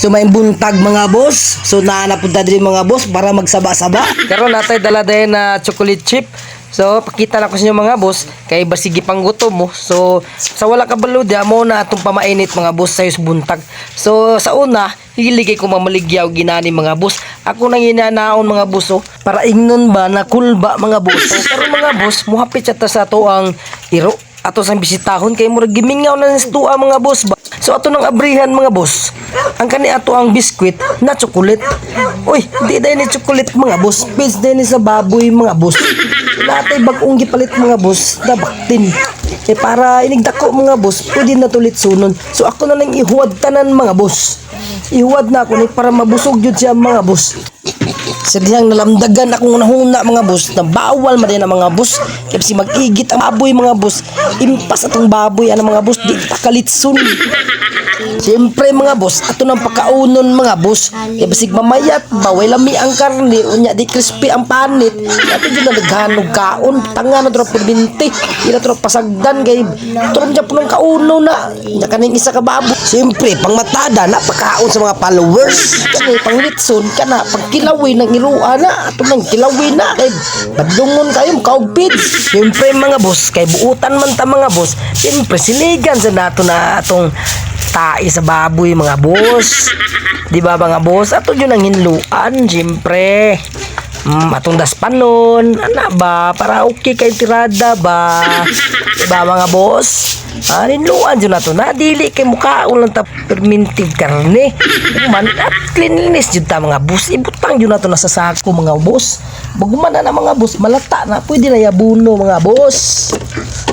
So may buntag, mga boss. So naa na punta diri, mga boss, para magsaba-saba. Karon natay dala din na chocolate chip. So pakita na ko sa inyo, mga boss, kay basigi panggutom mo. So sa wala ka balo diha mo na atong pamainit, mga boss, sayo sa buntag. So sa una, hilig kay ko mamaligyaw ginani, mga boss. Ako nang inanaon, mga boss, oh, para ingnon ba na kulba, mga boss. So karon, mga boss, muhapit siya ta sa ato ang iro ato sang bisitahon kay murag gimingaw na sa tuwa, mga boss ba. So ato nang abrihan, mga boss. Ang kani ato ang biskwit na chocolate. Uy, di dahil ni chocolate, mga boss. Page din ni sa baboy, mga boss. Natay bag-ong gipalit, mga boss, dabaktin. Eh para inigdako, mga boss, pwede na tulit sunon. So ako na nang ihuwad tanan, mga boss. Ihuwad na ako ni para mabusog jud siya, mga boss. Sa dihang nalamdagan akong nahuna, mga boss, na bawal man din ang mga boss. Kaya si mag-igit ang baboy, mga boss. Impas atong baboy ano, mga boss, di takalitsun. Siyempre, mga boss, ato nang pakaunon, mga boss. Kaya basig mamayat ba, way lami ang karne, unya di crispy ang panit. Ato dyan na naghanog kaon, tanga na drop binti. Ila drop pasagdan kay turon dyan punong kauno na. Nya kaning isa ka baboy. Siyempre, pangmatada na pakaon sa mga followers. Kani panglitson kana pagkilawin ng iruan na ato nang kilawin na kay badlungon kayo kaugpid. Siyempre, mga boss, kay buutan man ta, mga boss. Siyempre siligan sa nato na atong tae sa baboy, mga boss. Di ba, mga boss? Ato yun ang hinluan, siyempre. Atong daspanon, ana ba? Para okay kay tirada ba? Di ba, mga boss? Ah, hinluan yun nato na. Dili kay mukhaon lang ta fermented karne. Man, at cleanliness jud ta, mga boss. Ibutang yun nato na sa sako, mga boss. Baguman na na, mga boss, malata na. Pwede na yabuno, mga boss.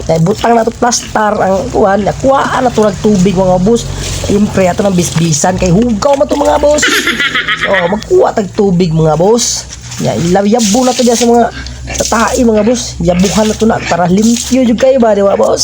Kaya butang na to plastar ang kuan, nakuhaan na to tubig, mga boss. Siyempre ato ng bisbisan kay hugaw man to, mga boss. So magkuha tag tubig, mga boss. Ya yabo na to diya sa mga sa tae, mga boss. Yabuhan na to na para limpyo jud kayo ba, di ba, boss?